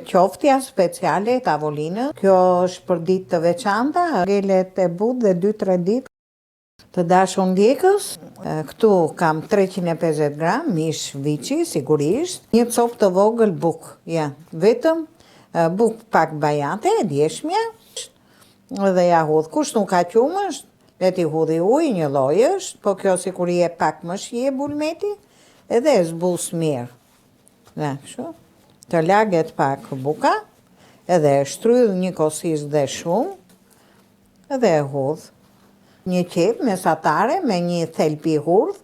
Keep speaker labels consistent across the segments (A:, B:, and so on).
A: Qoftja speciale e tavolinës. Kjo është për ditë të veçanta, ngelet e butë dhe 2-3 ditë. Të dashur ndjekës, këtu kam 350 gram mish viçi, sigurisht, një copë të vogël bukë, ja, vetëm bukë pak bajate, e djeshmja, dhe ja hudh. Kush nuk ka qumësht, le t'i hudhi ujë, një lloj është, po kjo sikur i jep pak më shije bulmeti, edhe e zbus mirë. Dhe, kështu, të laget pak buka, edhe e shtrydh njëkohësisht dhe shumë, edhe e hudh. Një qepë mesatare me një thelpi hurdh,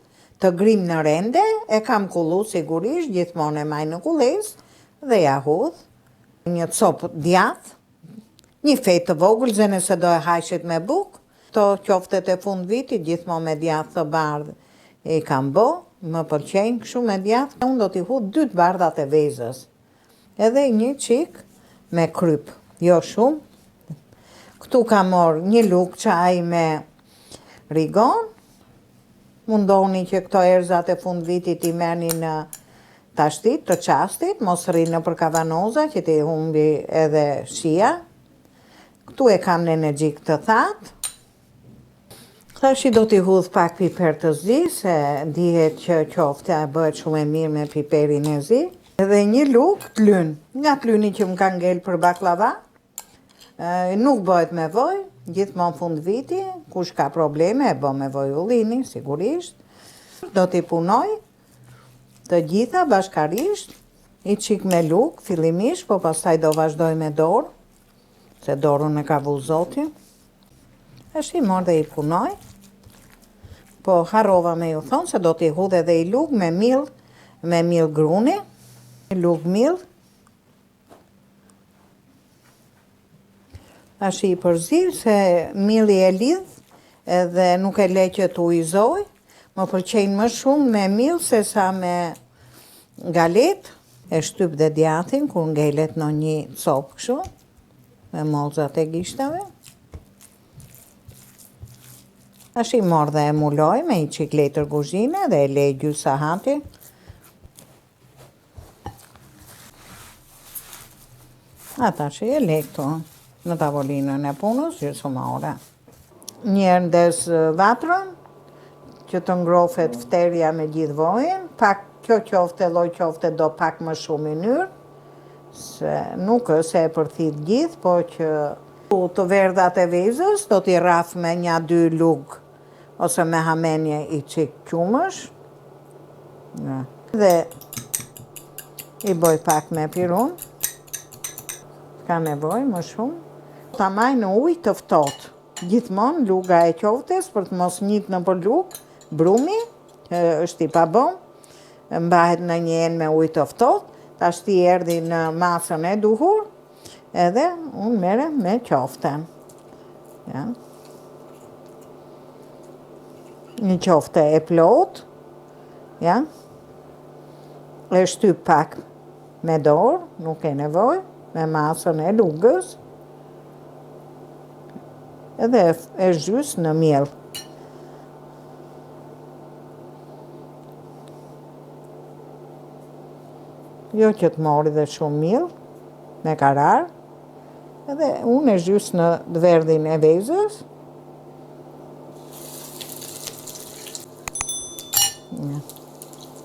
A: të grim në rende, e kam kullu sigurisht, gjithmonë e maj në kullesë, dhe ja hudh. Një copë djath, një fetë të vogël, zë nëse do e hajshit me bukë, Këto qoftet e fund vitit gjithmonë me djathë të bardhë i kam bo, më pëlqejnë kështu me djathë, unë do t'i hudh dy të bardhat e vezës, edhe një çik me kryp, jo shumë. Këtu kam marrë një lugë çaj me rigon, mundoni që këto erzat e fund vitit t'i merrni në tashti të çastit, mos rrinë nëpër kavanoza që t'i humbi edhe shija. Këtu e kam nenexhik të thatë. Tashi do t'i hudh pak piper të zi, se dihet që qoftja bëhet shumë e mirë me piperin e zi. Edhe një lugë tlyn, nga tlyni që më ka ngel për bakllava, nuk bëhet me voj, gjithmonë fund viti, kush ka probleme e bë me voj ullini, sigurisht. Do t'i punoj të gjitha bashkarisht, i çik me lugë fillimisht, po pastaj do vazhdoj me dorë. Se dorën e ka vu zoti. Është i morë dhe i punoj. Po harrova me ju thonë se do t'i hudh edhe i lugë me mill, me mill gruni. Lugë mill. Tash i përzi se milli e lidh edhe nuk e le që të ujëzoj. Më pëlqejnë më shumë me mill se sa me galetë. E shtyp dhe djathin kur ngelet në një copë kështu, me mollzat e gishtave. Tash i mor dhe e muloj me një çik letër kuzhine dhe e le gjysë sahati. A tash e le këtu në tavolinën e punës gjysmë ore. Njëherë ndez vatrën, që të ngrofet fterja me gjithë vojën, pak kjo qofte, lloj qofte do pak më shumë ynyrë, se nuk është se e përthith gjithë, po që të verdhat e vezës do t'i rraf me nja dy lugë ose me hamenje i çik qumësh. Dhe i boj pak me pirun. Ka nevojë më shumë. Ta maj në ujë të ftohtë. Gjithmonë luga e qoftes për të mos ngjit nëpër lugë, brumi, që është i pabom, mbahet në një enë me ujë të ftohtë, tashti erdhi në masën e duhur, edhe unë merrem me qoften. Ja. Një qofte e plotë, ja. E shtyp pak me dorë, nuk ke nevojë, me masën e lugës, edhe e zhys në miell. Jo që të mori dhe shumë miell, me karar, edhe unë e zhys në të verdhin e vezës.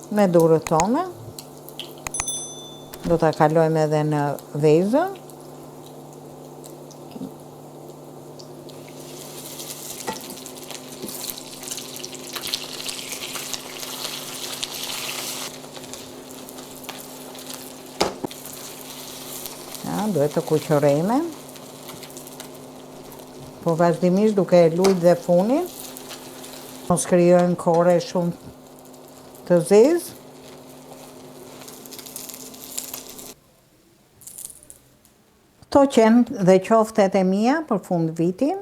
A: Me durët tona, do ta kalojmë edhe në vezën. Ja, duhet të kuqërreme. Po vazhdimisht duke e lujt dhe funin. Mos krijojmë kore shumë të zezë. Këto qenë dhe qoftet e mia për fund vitin.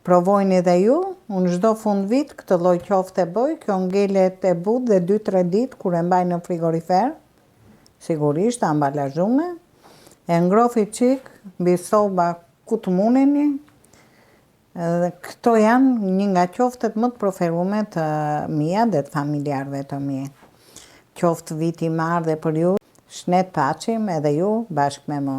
A: Provojni dhe ju, unë çdo fund vit këtë lloj qofte bëj, kjo ngelet e butë dhe 2-3 ditë kur e mbaj në frigorifer, sigurisht ambalazhume, e ngrofi çik mbi soba ku të muneni, dhe këto janë një nga qoftet më të preferume të mia dhe të familjarëve të mi. Qoftë viti i mbarë dhe për ju. Shnet paçim edhe ju bashkë me mu.